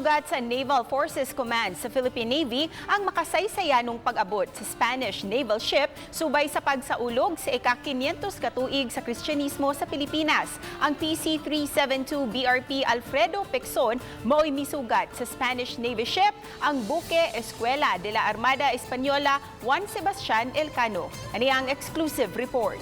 Gisugat sa Naval Forces Command sa Philippine Navy ang makasaysayanong pag-abot sa Spanish naval ship subay sa pagsaulog sa ika-500 katuig sa Kristyanismo sa Pilipinas. Ang PC-372 BRP Alfredo Pecson mao'y misugat sa Spanish Navy ship ang Buque Escuela de la Armada Española Juan Sebastian Elcano. Ani ang exclusive report.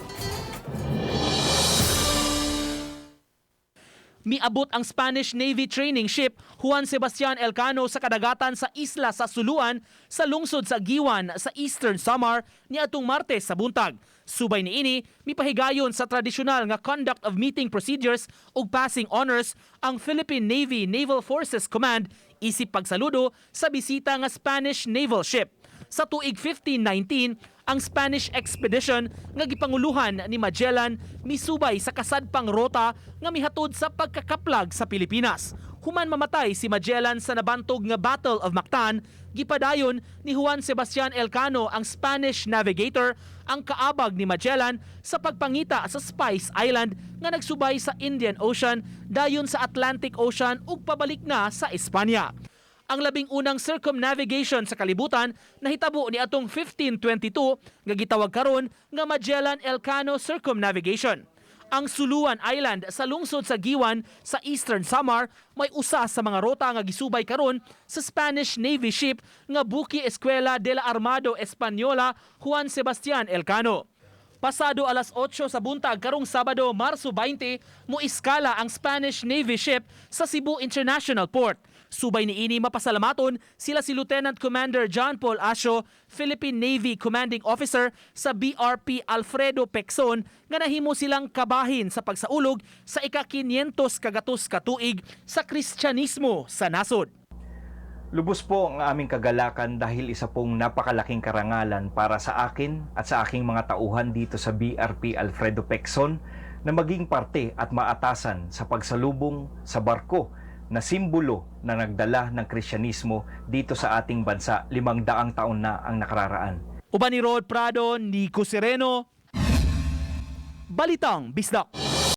Miabot ang Spanish Navy training ship Juan Sebastian Elcano sa kadagatan sa isla sa Suluan sa lungsod sa Guiuan sa Eastern Samar niadtong Martes sa buntag. Subay niini, mipahigayon sa tradisyonal nga conduct of meeting procedures ug passing honors ang Philippine Navy Naval Forces Command isip pagsaludo sa bisita nga Spanish naval ship. Sa tuig 1519, ang Spanish expedition nga gipanguluhan ni Magellan misubay sa kasadpang rota nga mihatod sa pagkakaplag sa Pilipinas. Human mamatay si Magellan sa nabantog nga Battle of Mactan, gipadayon ni Juan Sebastian Elcano, ang Spanish navigator, ang kaabag ni Magellan sa pagpangita sa Spice Island nga nagsubay sa Indian Ocean dayon sa Atlantic Ocean ug pabalik na sa Espanya. Ang 11 circumnavigation sa kalibutan nahitabo niadtong 1522 nga gitawag karon nga Magellan Elcano Circumnavigation. Ang Suluan Island sa lungsod sa Guiuan sa Eastern Samar may usa sa mga rota nga gisubay karon sa Spanish Navy ship nga Buque Escuela de la Armado Española Juan Sebastian Elcano. Pasado alas 8 sa buntag karong Sabado, Marso 20, mo-iskala ang Spanish Navy ship sa Cebu International Port. Subay niini, mapasalamaton sila si Lieutenant Commander John Paul Asio, Philippine Navy Commanding Officer sa BRP Alfredo Pecson, nga nahimo silang kabahin sa pagsaulog sa ika-500 kagatos katuig sa Kristyanismo sa nasod. Lubos po ang aming kagalakan dahil isa pong napakalaking karangalan para sa akin at sa aking mga tauhan dito sa BRP Alfredo Pecson na maging parte at maatasan sa pagsalubong sa barko na simbolo na nagdala ng Kristyanismo dito sa ating bansa 500 taon na ang nakararaan. Uban ni Rod Prado, Nico Sereno, Balitang Bisdak.